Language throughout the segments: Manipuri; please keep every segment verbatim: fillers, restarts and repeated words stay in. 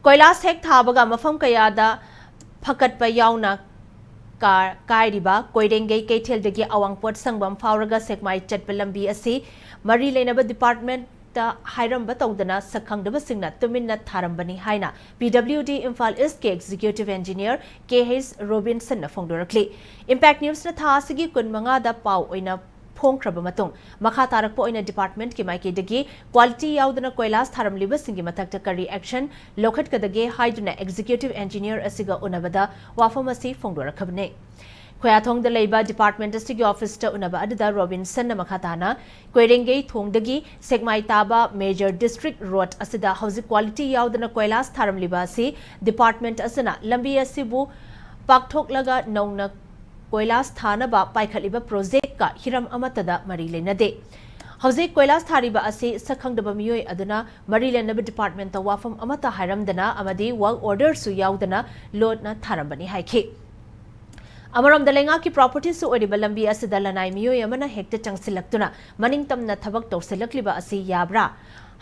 ꯀꯣꯏꯂꯥꯁ ꯍꯦꯛ ꯊꯥꯕꯒ ꯃꯐꯝ ꯀꯌꯥꯗ ꯐꯀꯠꯄ ꯌꯥꯎꯅ ꯀꯥ-, ꯀꯥꯏꯔꯤꯕ ꯀꯣꯏꯔꯦꯡꯒꯩ ꯀꯩꯊꯦꯜꯗꯒꯤ ꯑꯋꯥꯡꯄꯣꯠ ꯁꯪꯕꯝ ꯐꯥꯎꯔꯒ ꯁꯦꯛꯃꯥꯏ ꯆꯠꯄ ꯂꯝꯕꯤ ꯑꯁꯤ ꯃꯔꯤ ꯂꯩꯅꯕ department ꯍꯥꯏꯔꯝꯕ ꯇꯧꯗꯅ ꯁꯛꯈꯪꯗꯕꯁꯤꯡꯅ ꯇꯨꯃꯤꯟꯅ ꯊꯥꯔꯝꯕꯅꯤ ꯍꯥꯏꯅ P W D ꯏꯝꯐꯥꯜ ꯏꯁꯀꯤ executive engineer K H ꯔꯣꯕꯤꯟꯁꯟꯅ ꯐꯣꯡꯗꯣꯔꯛꯂꯤ꯫ Impact Newsꯅ ꯊꯥ ꯑꯁꯤꯒꯤ ꯀꯨꯟꯃꯉꯥꯗ ꯄꯥꯎ ꯑꯣꯏꯅ ꯐꯣꯡꯈ꯭ꯔꯕ ꯃꯇꯨꯡ, ꯃꯈꯥ ꯇꯥꯔꯛꯄ ꯑꯣꯏꯅ departmentꯀꯤ ꯃꯥꯏꯀꯩꯗꯒꯤ quality ꯌꯥꯎꯗꯅ ꯀꯣꯏꯂꯥꯁ ꯊꯥꯔꯝꯂꯤꯕꯁꯤꯡꯒꯤ ꯃꯊꯛꯇ ꯀꯔꯤ action ꯂꯧꯈꯠꯀꯗꯒꯦ ꯍꯥꯏꯗꯨꯅ executive engineer ꯑꯁꯤꯒ ꯎꯅꯕꯗ ꯋꯥꯐꯝ ꯑꯁꯤ ꯐꯣꯡꯗꯣꯔꯛꯈꯕꯅꯤ꯫ ꯈꯣꯌꯥꯊꯣꯡꯗ ꯂꯩꯕ department ꯑꯁꯤꯒꯤ officeꯇ ꯎꯅꯕ ꯑꯗꯨꯗ ꯔꯣꯕꯤꯟꯁꯟꯅ ꯃꯈꯥ ꯇꯥꯅ ꯀꯣꯏꯔꯦꯡꯒꯩ ꯊꯣꯡꯗꯒꯤ ꯁꯦꯛꯃꯥꯏ ꯇꯥꯕ major district road ꯑꯁꯤꯗ ꯍꯧꯖꯤꯛ quality ꯌꯥꯎꯗꯅ ꯀꯣꯏꯂꯥꯁ ꯊꯥꯔꯝꯂꯤꯕ ꯑꯁꯤ department ꯑꯁꯤꯅ ꯂꯝꯕꯤ ꯑꯁꯤꯕꯨ ꯄꯥꯛꯊꯣꯛꯂꯒ ꯅꯧꯅ ꯀꯣꯏꯂꯥꯁ ꯊꯥꯅꯕ ꯄꯥꯏꯈꯠꯂꯤꯕ projectꯀ ꯍꯤꯔꯝ ꯑꯃꯠꯇꯗ ꯃꯔꯤ ꯂꯩꯅꯗꯦ꯫ ꯍꯧꯖꯤꯛ ꯀꯣꯏꯂꯥꯁ ꯊꯥꯔꯤꯕ ꯑꯁꯤ ꯁꯛꯈꯪꯗꯕ ꯃꯤꯑꯣꯏ ꯑꯗꯨꯅ ꯃꯔꯤ ꯂꯩꯅꯕ departmentꯇ ꯋꯥꯐꯝ ꯑꯃꯠꯇ ꯍꯥꯏꯔꯝꯗꯅ ꯑꯃꯗꯤ work orderꯁꯨ ꯌꯥꯎꯗꯅ ꯂꯣꯠꯅ ꯊꯥꯔꯝꯕꯅꯤ ꯍꯥꯏꯈꯤ꯫ ꯑꯃꯔꯣꯝꯗ ꯂꯩꯉꯥꯛꯀꯤ propertyꯁꯨ ꯑꯣꯏꯔꯤꯕ ꯂꯝꯕꯤ ꯑꯁꯤꯗ ꯂꯅꯥꯏ ꯃꯤꯑꯣꯏ ꯑꯃꯅ ꯍꯦꯛꯇ ꯆꯪꯁꯤꯜꯂꯛꯇꯨꯅ ꯃꯅꯤꯡꯇꯝꯅ ꯊꯕꯛ ꯇꯧꯁꯤꯜꯂꯛꯂꯤꯕ ꯑꯁꯤ ꯌꯥꯕ꯭ꯔꯥ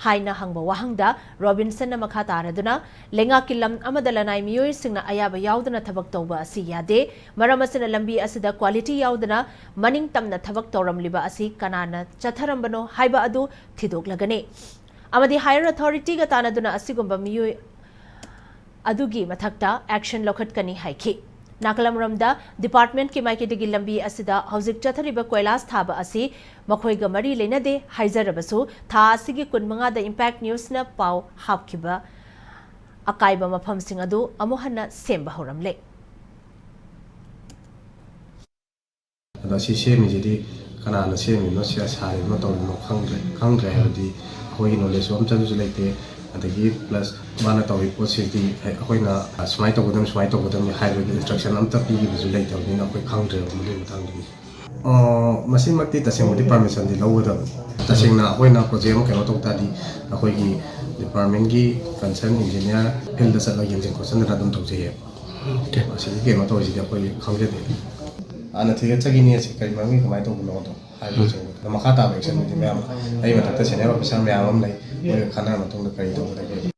ꯍꯥꯏꯅ ꯍꯪꯕ ꯋꯥꯍꯪꯗ ꯔꯣꯕꯤꯟꯁꯟꯅ ꯃꯈꯥ ꯇꯥꯔꯗꯨꯅ, ꯂꯩꯉꯥꯛꯀꯤ ꯂꯝ ꯑꯃꯗ ꯂꯅꯥꯏ ꯃꯤꯑꯣꯏꯁꯤꯡꯅ ꯑꯌꯥꯕ ꯌꯥꯎꯗꯅ ꯊꯕꯛ ꯇꯧꯕ ꯑꯁꯤ ꯌꯥꯗꯦ꯫ ꯃꯔꯝ ꯑꯁꯤꯅ ꯂꯝꯕꯤ ꯑꯁꯤꯗ quality ꯌꯥꯎꯗꯅ ꯃꯅꯤꯡ ꯇꯝꯅ ꯊꯕꯛ ꯇꯧꯔꯝꯂꯤꯕ ꯑꯁꯤ ꯀꯅꯥꯅ ꯆꯠꯊꯔꯝꯕꯅꯣ ꯍꯥꯏꯕ ꯑꯗꯨ ꯊꯤꯗꯣꯛꯂꯒꯅꯤ ꯑꯃꯗꯤ higher authorityꯒ ꯇꯥꯟꯅꯗꯨꯅ ꯑꯁꯤꯒꯨꯝꯕ ꯃꯤꯑꯣꯏ ꯑꯗꯨꯒꯤ ꯃꯊꯛꯇ action ꯂꯧꯈꯠꯀꯅꯤ ꯍꯥꯏꯈꯤ꯫ ꯅꯥꯀꯜ ꯑꯃꯔꯣꯝꯗ, departmentꯀꯤ ꯃꯥꯏꯀꯩꯗꯒꯤ ꯂꯝꯕꯤ ꯑꯁꯤꯗ ꯍꯧꯖꯤꯛ ꯆꯠꯊꯔꯤꯕ ꯀꯣꯏꯂꯥꯁ ꯊꯥꯕ ꯑꯁꯤ ꯃꯈꯣꯏꯒ ꯃꯔꯤ ꯂꯩꯅꯗꯦ ꯍꯥꯏꯖꯔꯕꯁꯨ, ꯊꯥ ꯑꯁꯤꯒꯤ ꯀꯨꯟꯃꯉꯥꯗ Impact Newsꯅ ꯄꯥꯎ ꯍꯥꯞꯈꯤꯕ ꯑꯀꯥꯏꯕ ꯃꯐꯝꯁꯤꯡ ꯑꯗꯨ ꯑꯃꯨꯛ ꯍꯟꯅ ꯁꯦꯝꯕ ꯍꯧꯔꯝꯂꯦ꯫ ꯑꯗꯣ ꯁꯤ ꯁꯦꯝꯃꯤꯁꯤꯗꯤ ꯀꯅꯥꯅ ꯁꯦꯝꯃꯤꯅꯣ, ꯁꯤ ꯁꯥꯔꯤꯕꯅꯣ, ꯇꯧꯔꯤꯕꯅꯣ ꯈꯪꯗ꯭ꯔꯦ꯫ ꯈꯪꯗ꯭ꯔꯦ ꯍꯥꯏꯕꯗꯤ ꯑꯩꯈꯣꯏꯒꯤ knowledgeꯁꯨ ꯑꯝꯇꯁꯨ ꯂꯩꯇꯦ꯫ ꯑꯗꯒꯤ plus ꯃꯥꯅ ꯇꯧꯔꯤꯕ ꯄꯣꯠꯁꯤꯗꯤ ꯑꯩꯈꯣꯏꯅ ꯁꯨꯃꯥꯏꯅ ꯇꯧꯒꯗꯕꯅꯤ, ꯁꯨꯃꯥꯏꯅ ꯇꯧꯒꯗꯕꯅꯤ ꯍꯥꯏꯕꯒꯤ instruction ꯑꯝꯇ ꯄꯤꯈꯤꯕꯁꯨ ꯂꯩꯇꯕꯅꯤꯅ ꯑꯩꯈꯣꯏ ꯈꯪꯗ꯭ꯔꯦꯕ ꯃꯗꯨꯒꯤ ꯃꯇꯥꯡꯗꯗꯤ꯫ ꯑ, ꯃꯁꯤꯃꯛꯇꯤ ꯇꯁꯦꯡꯕꯗꯤ permissionꯗꯤ ꯂꯧꯒꯗꯕꯅꯤ꯫ ꯇꯁꯦꯡꯅ ꯑꯩꯈꯣꯏꯅ project ꯑꯃ ꯀꯩꯅꯣ ꯇꯧ ꯇꯥꯔꯗꯤ ꯑꯩꯈꯣꯏꯒꯤ departmentꯀꯤ concern engineer fieldꯗ ꯆꯠꯂꯒ ꯌꯦꯡꯁꯤꯟ ꯈꯣꯠꯆꯤꯟꯗꯅ ꯑꯗꯨꯝ ꯇꯧꯖꯩꯌꯦꯕ꯫ ꯑꯣꯀꯦ꯫ ꯑꯁꯤꯒꯤ ꯀꯩꯅꯣ ꯇꯧꯔꯤꯁꯤꯗꯤ ꯑꯩꯈꯣꯏ ꯈꯪꯖꯗꯦ꯫ ꯍꯥꯟꯅ ꯊꯤꯒꯠꯆꯈꯤꯅꯤ, ꯑꯁꯤ ꯀꯔꯤ ꯃꯔꯝꯒꯤ ꯀꯃꯥꯏꯅ ꯇꯧꯕꯅꯣꯗꯣ ꯍꯥꯏꯕꯁꯨ꯫ ꯑꯗꯣ ꯃꯈꯥ ꯇꯥꯕ actionꯗꯨꯗꯤ ꯃꯌꯥꯝ, ꯑꯩ ꯃꯊꯛꯇ senior officer ꯃꯌꯥꯝ ꯑꯃ ꯂꯩ, ꯃꯣꯏꯒ ꯈꯟꯅꯔ ꯃꯇꯨꯡꯗ ꯀꯔꯤ ꯇꯧꯒꯗꯒꯦ꯫